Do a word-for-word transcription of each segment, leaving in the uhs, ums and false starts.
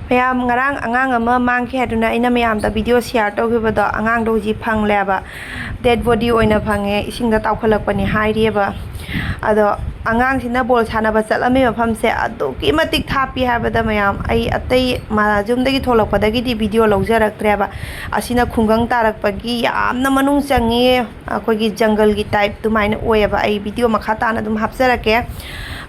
ꯃꯌꯥꯝ, ꯉꯔꯥꯡ ꯑꯉꯥꯡ ꯑꯃ ꯃꯥꯡꯈꯤ ꯍꯥꯏꯗꯨꯅ ꯑꯩꯅ ꯃꯌꯥꯝꯗ ꯚꯤꯗꯤꯑꯣ ꯁꯤꯌꯥꯔ ꯇꯧꯈꯤꯕꯗꯣ, ꯑꯉꯥꯡꯗꯣ ꯍꯧꯖꯤꯛ ꯐꯪꯂꯦꯕ꯫ ꯗꯦꯠ ꯕꯣꯗꯤ ꯑꯣꯏꯅ ꯐꯪꯉꯦ, ꯏꯁꯤꯡꯗ ꯇꯥꯎꯈꯠꯂꯛꯄꯅꯤ ꯍꯥꯏꯔꯤꯑꯕ꯫ ꯑꯗꯣ ꯑꯉꯥꯡꯁꯤꯅ ꯕꯣꯜ ꯁꯥꯟꯅꯕ ꯆꯠꯂꯝꯃꯤ ꯃꯐꯝꯁꯦ ꯑꯗꯨꯛꯀꯤ ꯃꯇꯤꯛ ꯊꯥꯞꯄꯤ ꯍꯥꯏꯕꯗ ꯃꯌꯥꯝ, ꯑꯩ ꯑꯇꯩ ꯃ-, ꯌꯨꯝꯗꯒꯤ ꯊꯣꯛꯂꯛꯄꯗꯒꯤꯗꯤ ꯚꯤꯗꯤꯑꯣ ꯂꯧꯖꯔꯛꯇ꯭ꯔꯦꯕ꯫ ꯑꯁꯤꯅ ꯈꯨꯡꯒꯪ ꯇꯥꯔꯛꯄꯒꯤ ꯌꯥꯝꯅ ꯃꯅꯨꯡ ꯆꯪꯉꯤ꯫ ꯑꯩꯈꯣꯏꯒꯤ ꯖꯪꯒꯜꯒꯤ ꯇꯥꯏꯞ ꯑꯗꯨꯃꯥꯏꯅ ꯑꯣꯏꯌꯦꯕ꯫ ꯑꯩ ꯚꯤꯗꯤꯑꯣ ꯃꯈꯥ ꯇꯥꯅ ꯑꯗꯨꯝ ꯍꯥꯞꯆꯔꯛꯀꯦ꯫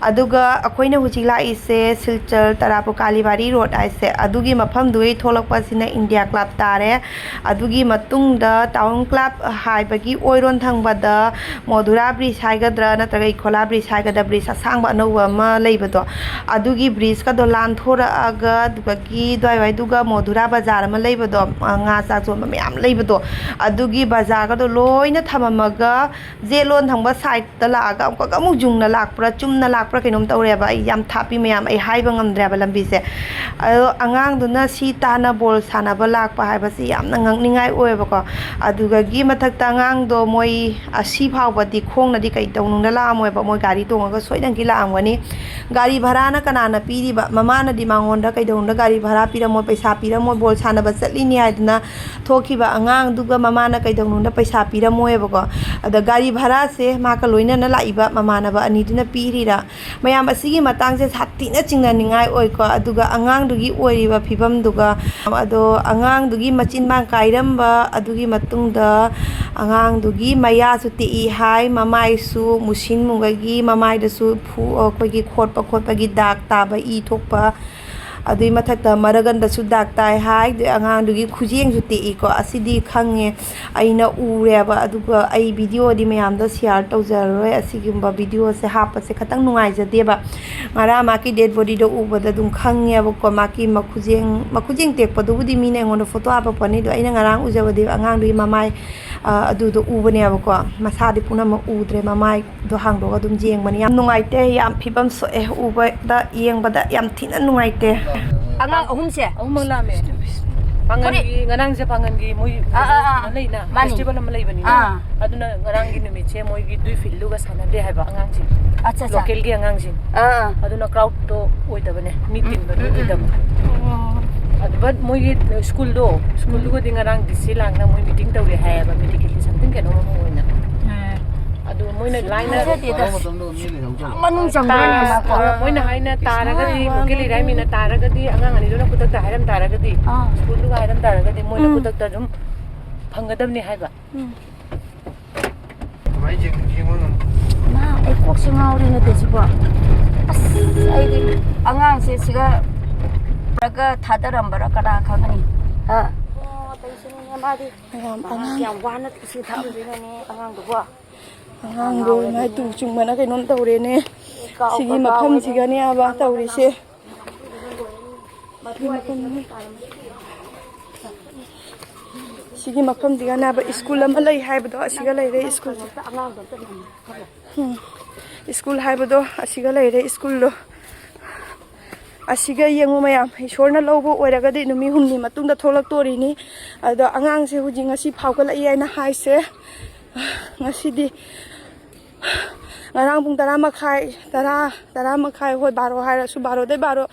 ꯑꯗꯨꯒ ꯑꯩꯈꯣꯏꯅ ꯍꯧꯖꯤꯛ ꯂꯥꯛꯏꯁꯦ ꯁꯤꯜꯆꯔ ꯇꯔꯥꯄꯨ ꯀꯥꯂꯤꯕꯥꯔꯤ ꯔꯣꯗ ꯍꯥꯏꯁꯦ, ꯑꯗꯨꯒꯤ ꯃꯐꯝꯗꯨꯒꯤ ꯊꯣꯛꯂꯛꯄꯁꯤꯅ ꯏꯟꯗꯤꯌꯥ ꯀ꯭ꯂꯕ ꯇꯥꯔꯦ꯫ ꯑꯗꯨꯒꯤ ꯃꯇꯨꯡꯗ ꯇꯥꯎꯟ ꯀ꯭ꯂꯕ ꯍꯥꯏꯕꯒꯤ ꯑꯣꯏꯔꯣꯟ ꯊꯪꯕꯗ ꯃꯣꯙꯨꯔꯥ ꯕ꯭ꯔꯤꯖ ꯍꯥꯏꯒꯗ꯭ꯔꯥ ꯅꯠꯇ꯭ꯔꯒ ꯏꯈꯣꯂꯥ ꯕ꯭ꯔꯤꯖ ꯍꯥꯏꯒꯗ꯭ꯔꯥ, ꯕ꯭ꯔꯤꯖ ꯑꯁꯥꯡꯕ ꯑꯅꯧꯕ ꯑꯃ ꯂꯩꯕꯗꯣ, ꯑꯗꯨꯒꯤ ꯕ꯭ꯔꯤꯖꯀꯗꯣ ꯂꯥꯟꯊꯣꯔꯛꯑꯒ ꯑꯗꯨꯒ ꯒꯤ ꯑꯗꯨꯋꯥꯏꯋꯥꯏꯗꯨꯒ ꯃꯣꯙꯨꯔꯥ ꯕꯖꯥꯔ ꯑꯃ ꯂꯩꯕꯗꯣ, ꯑ, ꯉꯥ ꯆꯥꯛ ꯌꯣꯟꯕ ꯃꯌꯥꯝ ꯂꯩꯕꯗꯣ, ꯑꯗꯨꯒꯤ ꯕꯖꯥꯔꯒꯗꯣ ꯂꯣꯏꯅ ꯊꯝꯃꯝꯃꯒ ꯖꯦꯠꯂꯣꯟ ꯊꯪꯕ ꯁꯥꯏꯗꯇ ꯂꯥꯛꯑꯒ ꯑꯃꯨꯛꯀ ꯑꯃꯨꯛ ꯌꯨꯡꯅ ꯂꯥꯛꯄ꯭ꯔꯥ ꯆꯨꯝꯅ ꯂꯥꯛꯄ꯭ꯔꯥ ꯀꯩꯅꯣꯝ ꯇꯧꯔꯦꯕ꯫ ꯑꯩ ꯌꯥꯝ ꯊꯥꯞꯄꯤ ꯃꯌꯥꯝ, ꯑꯩ ꯍꯥꯏꯕ ꯉꯝꯗ꯭ꯔꯦꯕ ꯂꯝꯕꯤꯁꯦ꯫ ꯑꯗꯣ ꯑꯉꯥꯡꯗꯨꯅ ꯁꯤ ꯇꯥꯟꯅ ꯕꯣꯜ ꯁꯥꯟꯅꯕ ꯂꯥꯛꯄ ꯍꯥꯏꯕꯁꯤ ꯌꯥꯝꯅ ꯉꯛꯅꯤꯡꯉꯥꯏ ꯑꯣꯏꯌꯦꯕꯀꯣ꯫ ꯑꯗꯨꯗꯒꯤ ꯃꯊꯛꯇ ꯑꯉꯥꯡꯗꯣ ꯃꯣꯏ ꯑꯁꯤ ꯐꯥꯎꯕꯗꯤ ꯈꯣꯡꯅꯗꯤ ꯀꯩ ꯇꯧꯅꯨꯡꯗ ꯂꯥꯛꯑꯝꯃꯣꯏꯕ, ꯃꯣꯏ ꯒꯥꯔꯤ ꯇꯣꯡꯉꯒ ꯁꯣꯏꯗꯅꯒꯤ ꯂꯥꯛꯑꯝꯒꯅꯤ꯫ ꯒꯥꯔꯤ ꯚꯔꯥꯅ ꯀꯅꯥꯅ ꯄꯤꯔꯤꯕ? ꯃꯃꯥꯅꯗꯤ ꯃꯉꯣꯟꯗ ꯀꯩꯗꯧꯅꯨꯡꯗ ꯒꯥꯔꯤ ꯚꯔꯥ ꯄꯤꯔꯝꯃꯣꯏ, ꯄꯩꯁꯥ ꯄꯤꯔꯝꯃꯣꯏ, ꯕꯣꯜ ꯁꯥꯟꯅꯕ ꯆꯠꯂꯤꯅꯤ ꯍꯥꯏꯗꯅ ꯊꯣꯛꯈꯤꯕ ꯑꯉꯥꯡꯗꯨꯒ ꯃꯃꯥꯅ ꯀꯩꯗꯧꯅꯨꯡꯗ ꯄꯩꯁꯥ ꯄꯤꯔꯝꯃꯣꯏꯕꯀꯣ꯫ ꯑꯗ ꯒꯥꯔꯤ ꯚꯔꯥꯁꯦ ꯃꯥꯒ ꯂꯣꯏꯅꯅ ꯂꯥꯛꯏꯕ ꯃꯃꯥꯟꯅꯕ ꯑꯅꯤꯗꯨꯅ ꯄꯤꯔꯤꯔꯥ? ꯃꯌꯥꯝ, ꯑꯁꯤꯒꯤ ꯃꯇꯥꯡꯁꯦ ꯁꯥꯊꯤꯅ ꯆꯤꯡꯅꯅꯤꯡꯉꯥꯏ ꯑꯣꯏꯀꯣ꯫ ꯑꯗꯨꯒ ꯑꯉꯥꯡꯗꯨꯒꯤ ꯑꯣꯏꯔꯤꯕ ꯐꯤꯕꯝꯗꯨꯒ, ꯑꯗꯣ ꯑꯉꯥꯡꯗꯨꯒꯤ ꯃꯆꯤꯟꯕꯥꯡ ꯀꯥꯏꯔꯝꯕ, ꯑꯗꯨꯒꯤ ꯃꯇꯨꯡꯗ ꯑꯉꯥꯡꯗꯨꯒꯤ ꯃꯌꯥꯁꯨ ꯇꯦꯛꯏ ꯍꯥꯏ, ꯃꯃꯥꯏꯁꯨ ꯃꯨꯁꯤꯟ ꯃꯨꯕꯒꯤ ꯃꯃꯥꯏꯗꯁꯨ ꯐꯨ-, ꯑꯩꯈꯣꯏꯒꯤ ꯈꯣꯠꯄ ꯈꯣꯠꯄꯒꯤ ꯗꯥꯛ ꯇꯥꯕ, ꯏ ꯊꯣꯛꯄ, ꯑꯗꯨꯏ ꯃꯊꯛꯇ ꯃꯔꯒꯟꯗꯁꯨ ꯗꯥꯛ ꯇꯥꯏ ꯍꯥꯏ꯫ ꯑꯗꯨꯏ ꯑꯉꯥꯡꯗꯨꯒꯤ ꯈꯨꯖꯦꯡꯁꯨ ꯇꯦꯛꯏꯀꯣ꯫ ꯑꯁꯤꯗꯤ ꯈꯪꯉꯦ, ꯑꯩꯅ ꯎꯔꯦꯕ꯫ ꯑꯗꯨꯒ ꯑꯩ ꯚꯤꯗꯤꯑꯣꯗꯤ ꯃꯌꯥꯝꯗ ꯁꯤꯌꯥꯔ ꯇꯧꯖꯔꯔꯣꯏ꯫ ꯑꯁꯤꯒꯨꯝꯕ ꯚꯤꯗꯤꯑꯣꯁꯦ ꯍꯥꯞꯄꯁꯦ ꯈꯇꯪ ꯅꯨꯡꯉꯥꯏꯖꯗꯦꯕ꯫ ꯉꯔꯥꯡ ꯃꯥꯒꯤ ꯗꯦꯠ ꯕꯣꯗꯤꯗꯣ ꯎꯕꯗ ꯑꯗꯨꯝ ꯈꯪꯉꯦꯕꯀꯣ, ꯃꯥꯒꯤ ꯃꯈꯨꯖꯦꯡ, ꯃꯈꯨꯖꯦꯡ ꯇꯦꯛꯄꯗꯨꯕꯨꯗꯤ ꯃꯤꯅ ꯑꯩꯉꯣꯟꯗ ꯐꯣꯇꯣ ꯍꯥꯞꯄꯛꯄꯅꯤ꯫ ꯑꯗꯣ ꯑꯩꯅ ꯉꯔꯥꯡ ꯎꯖꯕꯗꯤ ꯑꯉꯥꯡꯗꯨꯒꯤ ꯃꯃꯥꯏ, ꯑ, ꯑꯗꯨꯗꯣ ꯎꯕꯅꯦꯕꯀꯣ꯫ ꯃꯁꯥꯗꯤ ꯄꯨꯝꯅꯃꯛ ꯎꯗ꯭ꯔꯦ, ꯃꯃꯥꯏꯗꯣ ꯍꯥꯡꯗꯣꯛꯑꯒ ꯑꯗꯨꯝ ꯌꯦꯡꯕꯅꯤ꯫ ꯌꯥꯝ ꯅꯨꯡꯉꯥꯏꯇꯦ, ꯌꯥꯝ ꯐꯤꯕꯝ ꯁꯣꯛꯑꯦ, ꯎꯕꯗ, ꯌꯦꯡꯕꯗ ꯌꯥꯝ ꯊꯤꯅ ꯅꯨꯡꯉꯥꯏꯇꯦ꯫ ꯑꯉꯥꯡ ꯑꯍꯨꯝꯁꯦ? ꯑꯍꯨꯝꯃꯛ ꯂꯥꯛꯑꯝꯃꯦ꯫ ꯄꯥꯡꯒꯟꯒꯤ, ꯉꯔꯥꯡꯁꯦ ꯄꯥꯡꯒꯟꯒꯤ ꯃꯣꯏ ꯑꯥ, ꯑꯥ, ꯑꯥ꯫ ꯀꯩꯅꯣ ꯂꯩꯅ, ꯃꯥꯅꯤ꯫ Festival ꯑꯃ ꯂꯩꯕꯅꯤꯅ꯫ ꯑꯥ꯫ ꯑꯗꯨꯅ ꯉꯔꯥꯡꯒꯤ ꯅꯨꯃꯤꯠꯁꯦ ꯃꯣꯏꯒꯤ ꯗꯨꯏ ꯐꯤꯜꯗꯨꯒ ꯁꯥꯟꯅꯗꯦ ꯍꯥꯏꯕ ꯑꯉꯥꯡꯁꯤꯡ꯫ ꯑꯠꯆꯥ, ꯑꯠꯆꯥ꯫ Localꯒꯤ ꯑꯉꯥꯡꯁꯤꯡ꯫ ꯑꯥ꯫ ꯑꯗꯨꯅ crowdꯇꯣ ꯑꯣꯏꯗꯕꯅꯦ, ꯃꯤ ꯎꯝ, ꯇꯤꯟꯕꯗꯣ ꯎꯝ, ꯎꯝ꯫ ꯑꯣꯏꯗꯕ꯫ ꯑꯣ꯫ ꯑꯗꯨ, but ꯃꯣꯏꯒꯤ ꯁ꯭ꯀꯨꯜꯗꯣ, ꯁ꯭ꯀꯨꯜꯗꯨꯒꯗꯤ ꯉꯔꯥꯡ ꯗꯤ ꯁꯤ ꯂꯥꯡꯅ ꯃꯣꯏ meeting ꯇꯧꯔꯦ ꯍꯥꯏꯌꯦꯕ, medically something ꯀꯩꯅꯣꯝ ꯑꯃ ꯑꯣꯏꯅ꯫ ꯑꯥ꯫ ꯑꯗꯨ ꯃꯣꯏꯅ ꯂꯥꯏꯅ ꯊꯥꯖꯗꯦꯗ꯫ ꯃꯅꯨꯡ ꯆꯪꯕ꯭ꯔꯥ ꯌꯦꯡꯉꯣ꯫ ꯃꯣꯏꯅ ꯍꯥꯏꯅ ꯇꯥꯔꯒꯗꯤ, ꯑꯥ꯫ Local ꯏꯔꯥꯏꯃꯤꯅ ꯇꯥꯔꯒꯗꯤ, ꯑꯉꯥꯡ ꯑꯅꯤꯗꯨꯅ ꯈꯨꯗꯛꯇ ꯍꯥꯏꯔꯝ ꯇꯥꯔꯒꯗꯤ, ꯑꯥ꯫ ꯁ꯭ꯀꯨꯜꯗꯨꯒ ꯍꯥꯏꯔꯝ ꯇꯥꯔꯒꯗꯤ, ꯃꯣꯏꯅ ꯎꯝ꯫ ꯈꯨꯗꯛꯇ ꯑꯗꯨꯝ ꯐꯪꯒꯗꯕꯅꯤ ꯍꯥꯏꯕ꯫ ꯎꯝ꯫ ꯀꯃꯥꯏꯅ ꯌꯦꯡ-, ꯌꯦꯡꯉꯣ ꯉꯝ-, ꯃꯥ, ꯑꯩ ꯀꯣꯛꯁꯦ ꯉꯥꯎꯔꯦꯅꯦ ꯇꯧꯏꯁꯤꯕꯣ꯫ ꯑꯁ, ꯑꯩꯗꯤ ꯑꯉꯥꯡꯁꯦ ꯁꯤꯒ ꯄꯨꯔꯒ ꯊꯥꯗꯔꯝꯕꯔꯥ ꯀꯅꯥ ꯈꯪꯒꯅꯤ? ꯍꯥ? ꯑꯣ, ꯇꯧꯏꯁꯤꯅꯤꯅꯦ, ꯃꯥꯗꯤ ꯃꯌꯥꯝ ꯃꯥ ꯑꯉꯥꯡ ꯀꯌꯥꯝ ꯋꯥꯅ ꯏꯁꯤꯡ ꯊꯛꯑꯝꯗꯣꯏꯅꯣꯅꯦ ꯑꯉꯥꯡꯗꯨꯕꯣ꯫ ꯑꯉꯥꯡꯗꯣ ꯉꯥꯎꯔꯦ ꯃꯥꯏ ꯑꯗꯨꯅꯦ꯫ ꯇꯨ ꯆꯨꯡꯕꯅ ꯀꯩꯅꯣꯝ ꯇꯧꯔꯦꯅꯦ꯫ ꯀꯥꯎꯕ ꯁꯤꯒꯤ ꯀꯥꯎꯋꯦ꯫ ꯃꯐꯝꯁꯤꯒꯅꯦ ꯑꯕ ꯇꯧꯔꯤꯁꯦ꯫ ꯁꯤꯒꯤ ꯃꯐꯝ, ꯁꯤꯒꯤ ꯃꯐꯝꯁꯤꯒꯅꯦ ꯍꯥꯏꯕ ꯁ꯭ꯀꯨꯜ ꯑꯃ ꯂꯩ ꯍꯥꯏꯕꯗꯣ, ꯑꯁꯤꯒ ꯂꯩꯔꯦ ꯁ꯭ꯀꯨꯜꯁꯦ꯫ ꯎꯝ꯫ ꯁ꯭ꯀꯨꯜ ꯍꯥꯏꯕꯗꯣ ꯑꯁꯤꯒ ꯂꯩꯔꯦ ꯁ꯭ꯀꯨꯜꯗꯣ꯫ ꯑꯁꯤꯒ ꯌꯦꯡꯉꯨ ꯃꯌꯥꯝ, ꯏꯁꯣꯔꯅ ꯂꯧꯕ ꯑꯣꯏꯔꯒꯗꯤ ꯅꯨꯃꯤꯠ ꯍꯨꯝꯅꯤ ꯃꯇꯨꯡꯗ ꯊꯣꯛꯂꯛꯇꯣꯔꯤꯅꯤ꯫ ꯑꯗꯣ ꯑꯉꯥꯡꯁꯦ ꯍꯧꯖꯤꯛ ꯉꯁꯤ ꯐꯥꯎꯒꯠꯂꯛꯏ ꯍꯥꯏꯅ ꯍꯥꯏꯁꯦ꯫ ꯉꯁꯤꯗꯤ ꯉꯔꯥꯡ ꯄꯨꯡ ꯇꯔꯥ ꯃꯈꯥꯏ, ꯇꯔꯥ, ꯇꯔꯥ ꯃꯈꯥꯏ, ꯍꯣꯏ, ꯕꯥꯔꯣ ꯍꯥꯏꯔꯁꯨ, ꯕꯥꯔꯣꯗꯩ ꯕꯥꯔꯣ,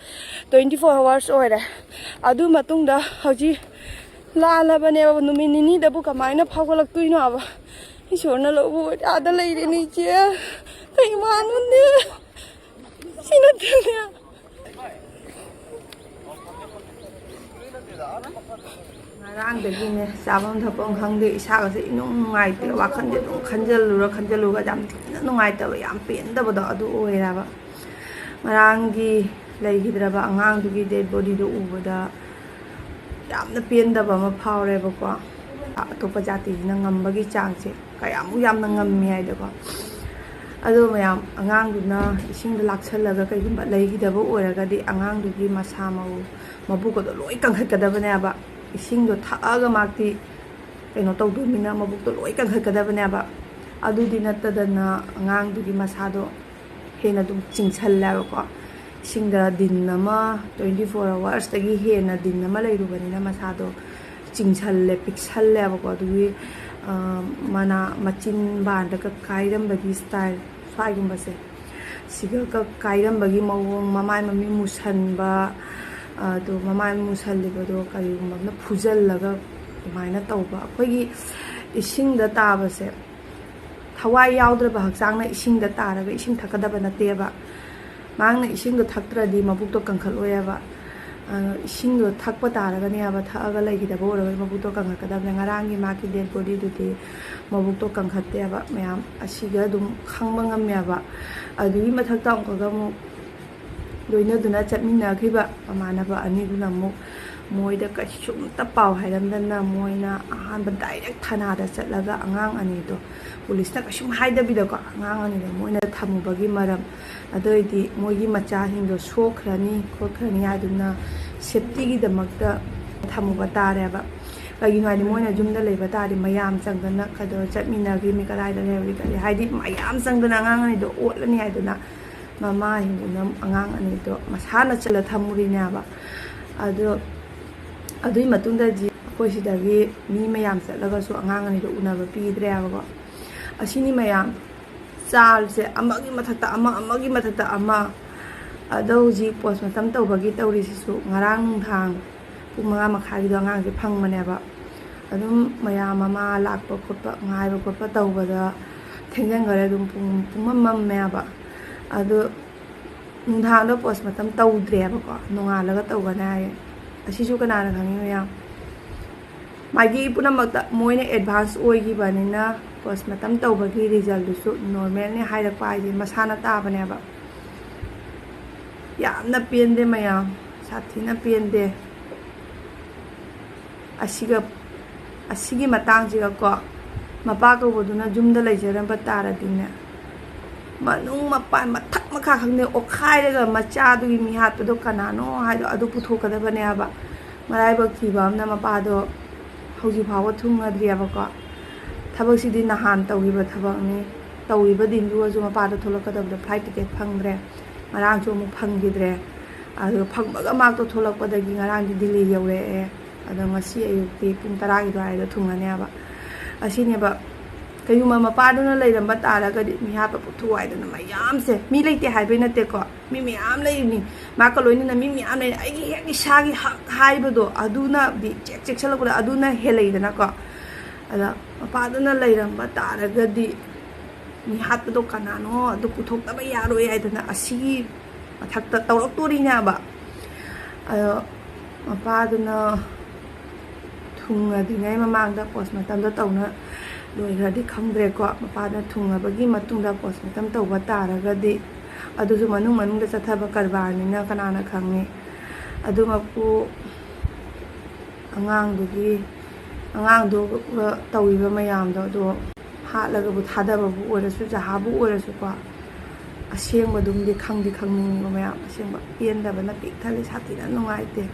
twenty four hours ꯑꯣꯏꯔꯦ꯫ ꯑꯗꯨ ꯃꯇꯨꯡꯗ ꯍꯧꯖꯤꯛ ꯂꯥꯜꯂꯕꯅꯦꯕ, ꯅꯨꯃꯤꯠ ꯅꯤꯅꯤꯗꯕꯨ ꯀꯃꯥꯏꯅ ꯐꯥꯎꯒꯠꯂꯛꯇꯣꯏꯅꯣꯕ? ꯏꯁꯣꯔꯅ ꯂꯧꯕ ꯑꯣꯏꯔꯗꯤ ꯑꯥꯗ ꯂꯩꯔꯦꯅꯦ ꯏꯆꯦ꯫ ꯀꯩ ꯋꯥꯅꯣꯅꯦ? ꯁꯤ ꯅꯠꯇꯦꯅꯦ꯫ ꯉꯔꯥꯡꯗꯒꯤꯅꯦ ꯆꯥꯐꯝ ꯊꯛꯐꯝ ꯈꯪꯗꯦ, ꯏꯁꯥꯒꯁꯦ ꯏꯅꯨꯡ ꯅꯨꯡꯉꯥꯏꯇꯦ, ꯋꯥꯈꯜꯁꯦ ꯑꯗꯨꯝ ꯈꯟꯖꯜꯂꯨꯔ ꯈꯟꯖꯜꯂꯨꯔꯒ ꯌꯥꯝ ꯊꯤꯅ ꯅꯨꯡꯉꯥꯏꯇꯕ, ꯌꯥꯝ ꯄꯦꯟꯗꯕꯗꯣ ꯑꯗꯨ ꯑꯣꯏꯔꯦꯕ꯫ ꯉꯔꯥꯡꯒꯤ ꯂꯩꯈꯤꯗ꯭ꯔꯕ ꯑꯉꯥꯡꯗꯨꯒꯤ dead bodyꯗꯣ ꯎꯕꯗ ꯌꯥꯝꯅ ꯄꯦꯟꯗꯕ ꯑꯃ ꯐꯥꯎꯔꯦꯕꯀꯣ꯫ ꯑꯇꯣꯞꯄ ꯖꯥꯇꯤꯁꯤꯅ ꯉꯝꯕꯒꯤ ꯆꯥꯡꯁꯦ ꯀꯌꯥꯃꯨꯛ ꯌꯥꯝꯅ ꯉꯝꯃꯤ ꯍꯥꯏꯗꯀꯣ꯫ ꯑꯗꯣ ꯃꯌꯥꯝ, ꯑꯉꯥꯡꯗꯨꯅ ꯏꯁꯤꯡꯗ ꯂꯥꯛꯁꯜꯂꯒ ꯀꯩꯒꯨꯝꯕ ꯂꯩꯈꯤꯗꯕ ꯑꯣꯏꯔꯒꯗꯤ ꯑꯉꯥꯡꯗꯨꯒꯤ ꯃꯁꯥ ꯃꯎ, ꯃꯕꯨꯛ ꯑꯗꯣ ꯂꯣꯏ ꯀꯟꯈꯠꯀꯗꯕꯅꯦꯕ꯫ ꯏꯁꯤꯡꯗꯣ ꯊꯛꯑꯒ ꯃꯥꯛꯇꯤ ꯀꯩꯅꯣ ꯇꯧꯗꯣꯏꯅꯤꯅ ꯃꯕꯨꯛꯇꯣ ꯂꯣꯏ ꯀꯟꯈꯠꯀꯗꯕꯅꯦꯕ꯫ ꯑꯗꯨꯗꯤ ꯅꯠꯇꯗꯅ ꯑꯉꯥꯡꯗꯨꯒꯤ ꯃꯁꯥꯗꯣ ꯍꯦꯟꯅ ꯑꯗꯨꯝ ꯆꯤꯡꯁꯜꯂꯦꯕꯀꯣ꯫ ꯏꯁꯤꯡꯗ ꯗꯤꯟ ꯑꯃ, twenty four hoursꯇꯒꯤ ꯍꯦꯟꯅ ꯗꯤꯟ ꯑꯃ ꯂꯩꯔꯨꯕꯅꯤꯅ ꯃꯁꯥꯗꯣ ꯆꯤꯡꯁꯜꯂꯦ, ꯄꯤꯛꯁꯜꯂꯦꯕꯀꯣ꯫ ꯑꯗꯨꯒꯤ ꯃꯅꯥ, ꯃꯆꯤꯟ ꯕꯥꯟꯗꯒ ꯀꯥꯏꯔꯝꯕꯒꯤ style, ꯁ꯭ꯋꯥꯏꯒꯨꯝꯕꯁꯦ, ꯁꯤꯒ ꯀꯥꯏꯔꯝꯕꯒꯤ ꯃꯑꯣꯡ, ꯃꯃꯥꯏ ꯃꯃꯤꯠ ꯃꯨꯁꯟꯕ, ꯑꯗꯣ ꯃꯃꯥꯏ ꯃꯨꯁꯜꯂꯤꯕꯗꯣ ꯀꯔꯤꯒꯨꯝꯕ ꯑꯃꯅ ꯐꯨꯖꯜꯂꯒ ꯑꯗꯨꯃꯥꯏꯅ ꯇꯧꯕ꯫ ꯑꯩꯈꯣꯏꯒꯤ ꯏꯁꯤꯡꯗ ꯇꯥꯕꯁꯦ, ꯊꯋꯥꯏ ꯌꯥꯎꯗ꯭ꯔꯕ ꯍꯛꯆꯥꯡꯅ ꯏꯁꯤꯡꯗ ꯇꯥꯔꯒ ꯏꯁꯤꯡ ꯊꯛꯀꯗꯕ ꯅꯠꯇꯦꯕ꯫ ꯃꯍꯥꯛꯅ ꯏꯁꯤꯡꯗꯣ ꯊꯛꯇ꯭ꯔꯗꯤ ꯃꯕꯨꯛꯇꯣ ꯀꯟꯈꯠꯂꯣꯏꯕ꯫ ꯑ, ꯏꯁꯤꯡꯗꯣ ꯊꯛꯄ ꯇꯥꯔꯒꯅꯦꯕ, ꯊꯛꯑꯒ ꯂꯩꯈꯤꯗꯕ ꯑꯣꯏꯔꯒꯗꯤ ꯃꯕꯨꯛꯇꯣ ꯀꯟꯈꯠꯀꯗꯕꯅꯦ꯫ ꯉꯔꯥꯡꯒꯤ ꯃꯥꯒꯤ dead bodyꯗꯨꯗꯤ ꯃꯕꯨꯛꯇꯣ ꯀꯟꯈꯠꯇꯦꯕ ꯃꯌꯥꯝ꯫ ꯑꯁꯤꯒ ꯑꯗꯨꯝ ꯈꯪꯕ ꯉꯝꯃꯦꯕ꯫ ꯑꯗꯨꯒꯤ ꯃꯊꯛꯇ ꯑꯃꯨꯛꯀꯒ ꯑꯃꯨꯛ ꯂꯣꯏꯅꯗꯨꯅ ꯆꯠꯃꯤꯟꯅꯈꯤꯕ ꯃꯃꯥꯟꯅꯕ ꯑꯅꯤꯗꯨꯅ ꯑꯃꯨꯛ ꯃꯣꯏꯗ ꯀꯩꯁꯨꯝꯇ ꯄꯥꯎ ꯍꯥꯏꯔꯝꯗꯅ, ꯃꯣꯏꯅ ꯑꯍꯥꯟꯕ direct ꯊꯅꯥꯗ ꯆꯠꯂꯒ ꯑꯉꯥꯡ ꯑꯅꯤꯗꯣ, ꯄꯨꯂꯤꯁꯅ ꯀꯩꯁꯨꯝ ꯍꯥꯏꯗꯕꯤꯗꯀꯣ, ꯑꯉꯥꯡ ꯑꯅꯤꯗꯣ ꯃꯣꯏꯅ ꯊꯝꯃꯨꯕꯒꯤ ꯃꯔꯝ, ꯑꯗꯨꯑꯣꯏꯗꯤ ꯃꯣꯏꯒꯤ ꯃꯆꯥꯁꯤꯡꯗꯣ ꯁꯣꯛꯈ꯭ꯔꯅꯤ ꯈꯣꯠꯈ꯭ꯔꯅꯤ ꯍꯥꯏꯗꯨꯅ safetyꯒꯤꯗꯃꯛꯇ ꯊꯝꯃꯨꯕ ꯇꯥꯔꯦꯕ꯫ ꯀꯩꯒꯤꯅꯣ ꯍꯥꯏꯗꯤ, ꯃꯣꯏꯅ ꯌꯨꯝꯗ ꯂꯩꯕ ꯇꯥꯔꯗꯤ ꯃꯌꯥꯝ ꯆꯪꯗꯅ ꯀꯩꯗꯧꯔ ꯆꯠꯃꯤꯟꯅꯈꯤꯕꯅꯤ, ꯀꯗꯥꯏꯗ ꯂꯩꯍꯧꯔꯤ ꯈꯣꯠꯂꯤ, ꯍꯥꯏꯗꯤ ꯃꯌꯥꯝ ꯆꯪꯗꯅ ꯑꯉꯥꯡ ꯑꯅꯤꯗꯣ ꯑꯣꯠꯂꯅꯤ ꯍꯥꯏꯗꯅ ꯃꯃꯥꯁꯤꯡꯗꯨꯅ ꯑꯉꯥꯡ ꯑꯅꯤꯗꯣ ꯃꯁꯥꯅ ꯆꯠꯂ ꯊꯝꯃꯨꯔꯤꯅꯦꯕ꯫ ꯑꯗꯣ ꯑꯗꯨꯒꯤ ꯃꯇꯨꯡꯗꯗꯤ ꯑꯩꯈꯣꯏ ꯁꯤꯗꯒꯤ ꯃꯤ ꯃꯌꯥꯝ ꯆꯠꯂꯒꯁꯨ ꯑꯉꯥꯡ ꯑꯅꯤꯗꯣ ꯎꯅꯕ ꯄꯤꯗ꯭ꯔꯦꯕꯀꯣ꯫ ꯑꯁꯤꯅꯤ ꯃꯌꯥꯝ, ꯆꯥꯜꯁꯦ ꯑꯃꯒꯤ ꯃꯊꯛꯇ ꯑꯃ, ꯑꯃꯒꯤ ꯃꯊꯛꯇ ꯑꯃ꯫ ꯑꯗꯣ ꯍꯧꯖꯤꯛ postmortem ꯇꯧꯕꯒꯤ ꯇꯧꯔꯤꯁꯤꯁꯨ ꯉꯔꯥꯡ ꯅꯨꯡꯗꯥꯡ ꯄꯨꯡ ꯃꯉꯥ ꯃꯈꯥꯏꯒꯤꯗꯣ ꯑꯉꯥꯡꯁꯦ ꯐꯪꯕꯅꯦꯕ꯫ ꯑꯗꯨꯝ ꯃꯌꯥꯝ ꯃꯃꯥ ꯂꯥꯛꯄ ꯈꯣꯠꯄ, ꯉꯥꯏꯕ ꯈꯣꯠꯄ ꯇꯧꯕꯗ ꯊꯦꯡꯖꯤꯟꯈꯔꯦ, ꯑꯗꯨꯝ ꯄꯨꯡ, ꯄꯨꯡꯃꯝ ꯃꯝꯃꯦꯕ꯫ ꯑꯗꯣ ꯅꯨꯡꯗꯥꯡꯗ postmortem ꯇꯧꯗ꯭ꯔꯦꯕꯀꯣ, ꯅꯣꯡꯉꯥꯜꯂꯒ ꯇꯧꯒꯅꯤ ꯍꯥꯏꯌꯦ꯫ ꯑꯁꯤꯁꯨ ꯀꯅꯥꯅ ꯈꯪꯉꯤ ꯃꯌꯥꯝ? ꯃꯥꯒꯤ ꯄꯨꯝꯅꯃꯛꯇ ꯃꯣꯏꯅ advance ꯑꯣꯏꯈꯤꯕꯅꯤꯅ, postmortem ꯇꯧꯕꯒꯤ resultꯗꯨꯁꯨ normalꯅꯦ ꯍꯥꯏꯔꯛꯄ ꯍꯥꯏꯁꯦ ꯃꯁꯥꯅ ꯇꯥꯕꯅꯦꯕ꯫ ꯌꯥꯝꯅ ꯄꯦꯟꯗꯦ ꯃꯌꯥꯝ, ꯁꯥꯊꯤꯅ ꯄꯦꯟꯗꯦ꯫ ꯑꯁꯤꯒ, ꯑꯁꯤꯒꯤ ꯃꯇꯥꯡꯁꯤꯒꯀꯣ, ꯃꯄꯥ ꯀꯧꯕꯗꯨꯅ ꯌꯨꯝꯗ ꯂꯩꯖꯔꯝꯕ ꯇꯥꯔꯗꯤꯅꯦ, ꯃꯅꯨꯡ ꯃꯄꯥꯟ ꯃꯊꯛ ꯃꯈꯥ ꯈꯪꯗꯦ ꯑꯣꯠꯈꯥꯏꯔꯒ ꯃꯆꯥꯗꯨꯒꯤ ꯃꯤ ꯍꯥꯠꯄꯗꯣ ꯀꯅꯥꯅꯣ ꯍꯥꯏꯗꯣ ꯑꯗꯨ ꯄꯨꯊꯣꯛꯀꯗꯕꯅꯦꯕ꯫ ꯃꯔꯥꯏꯕꯛ ꯊꯤꯕ ꯑꯃꯅ ꯃꯄꯥꯗꯣ ꯍꯧꯖꯤꯛ ꯐꯥꯎꯕ ꯊꯨꯡꯉꯗ꯭ꯔꯤꯑꯕꯀꯣ꯫ ꯊꯕꯛꯁꯤꯗꯤ ꯅꯍꯥꯟ ꯇꯧꯈꯤꯕ ꯊꯕꯛꯅꯤ꯫ ꯇꯧꯔꯤꯕ ꯗꯤꯟꯗꯨꯒꯁꯨ ꯃꯄꯥꯗꯣ ꯊꯣꯛꯂꯛꯀꯗꯕꯗꯣ flight ticket ꯐꯪꯗ꯭ꯔꯦ꯫ ꯉꯔꯥꯡꯁꯨ ꯑꯃꯨꯛ ꯐꯪꯈꯤꯗ꯭ꯔꯦ꯫ ꯑꯗꯨꯒ ꯐꯪꯕꯒ ꯃꯥꯛꯇꯣ ꯊꯣꯛꯂꯛꯄꯗꯒꯤ ꯉꯔꯥꯡꯗꯤ ꯗꯤꯜꯂꯤ ꯌꯧꯔꯛꯑꯦ꯫ ꯑꯗꯣ ꯉꯁꯤ ꯑꯌꯨꯛꯇꯤ ꯄꯨꯡ ꯇꯔꯥꯒꯤ ꯑꯗꯨꯋꯥꯏꯗ ꯊꯨꯡꯉꯅꯦꯕ꯫ ꯑꯁꯤꯅꯦꯕ ꯀꯩꯒꯨꯝꯕ ꯃꯄꯥꯗꯨꯅ ꯂꯩꯔꯝꯕ ꯇꯥꯔꯒꯗꯤ ꯃꯤꯍꯥꯠꯄ ꯊꯨꯒꯥꯏꯗꯅ ꯃꯌꯥꯝꯁꯦ, ꯃꯤ ꯂꯩꯇꯦ ꯍꯥꯏꯕꯩ ꯅꯠꯇꯦꯀꯣ, ꯃꯤ ꯃꯌꯥꯝ ꯂꯩꯔꯤꯅꯤ, ꯃꯥꯒ ꯂꯣꯏꯅꯅ ꯃꯤ ꯃꯌꯥꯝ ꯂꯩꯔꯤ꯫ ꯑꯩꯒꯤ ꯍꯦꯛ ꯏꯁꯥꯒꯤ ꯍꯛ ꯍꯥꯏꯕꯗꯣ ꯑꯗꯨꯅꯗꯤ ꯆꯦꯛ ꯆꯦꯛꯁꯤꯜꯂꯛꯄꯗ ꯑꯗꯨꯅ ꯍꯦꯜꯂꯛꯏꯗꯅꯀꯣ꯫ ꯑꯗ ꯃꯄꯥꯗꯨꯅ ꯂꯩꯔꯝꯕ ꯇꯥꯔꯒꯗꯤ ꯃꯤꯍꯥꯠꯄꯗꯣ ꯀꯅꯥꯅꯣ ꯑꯗꯨ ꯄꯨꯊꯣꯛꯇꯕ ꯌꯥꯔꯣꯏ ꯍꯥꯏꯗꯅ ꯑꯁꯤꯒꯤ ꯃꯊꯛꯇ ꯇꯧꯔꯛꯇꯣꯔꯤꯅꯦꯕ꯫ ꯑꯗꯣ ꯃꯄꯥꯗꯨꯅ ꯊꯨꯡꯉꯗ꯭ꯔꯤꯉꯩ ꯃꯃꯥꯡꯗ ꯄꯣꯁꯃꯣꯔꯇꯦꯝꯗꯣ ꯇꯧꯅ ꯂꯣꯏꯈ꯭ꯔꯗꯤ ꯈꯪꯗ꯭ꯔꯦꯀꯣ꯫ ꯃꯄꯥꯗꯨꯅ ꯊꯨꯡꯉꯕꯒꯤ ꯃꯇꯨꯡꯗ ꯄꯣꯁꯃꯣꯔꯇꯦꯝ ꯇꯧꯕ ꯇꯥꯔꯒꯗꯤ, ꯑꯗꯨꯁꯨ ꯃꯅꯨꯡ ꯃꯅꯨꯡꯗ ꯆꯠꯊꯕ ꯀꯔꯕꯥꯔꯅꯤꯅ ꯀꯅꯥꯅ ꯈꯪꯉꯤ꯫ ꯑꯗꯨꯃꯛꯄꯨ ꯑꯉꯥꯡꯗꯨꯒꯤ, ꯑꯉꯥꯡꯗꯨꯒ ꯇꯧꯔꯤꯕ ꯃꯌꯥꯝꯗꯣ, ꯑꯗꯣ ꯍꯥꯠꯂꯒꯕꯨ ꯊꯥꯗꯕꯕꯨ ꯑꯣꯏꯔꯁꯨ, ꯖꯍꯥꯕꯨ ꯑꯣꯏꯔꯁꯨꯀꯣ, ꯑꯁꯦꯡꯕꯗꯨꯝꯗꯤ ꯈꯪꯗꯤ ꯈꯪꯅꯤꯡꯉꯤꯕ ꯃꯌꯥꯝ꯫ ꯑꯁꯦꯡꯕ ꯄꯦꯟꯗꯕꯅ ꯄꯤꯛ ꯊꯜꯂꯤ, ꯁꯥꯊꯤꯅ ꯅꯨꯡꯉꯥꯏꯇꯦ꯫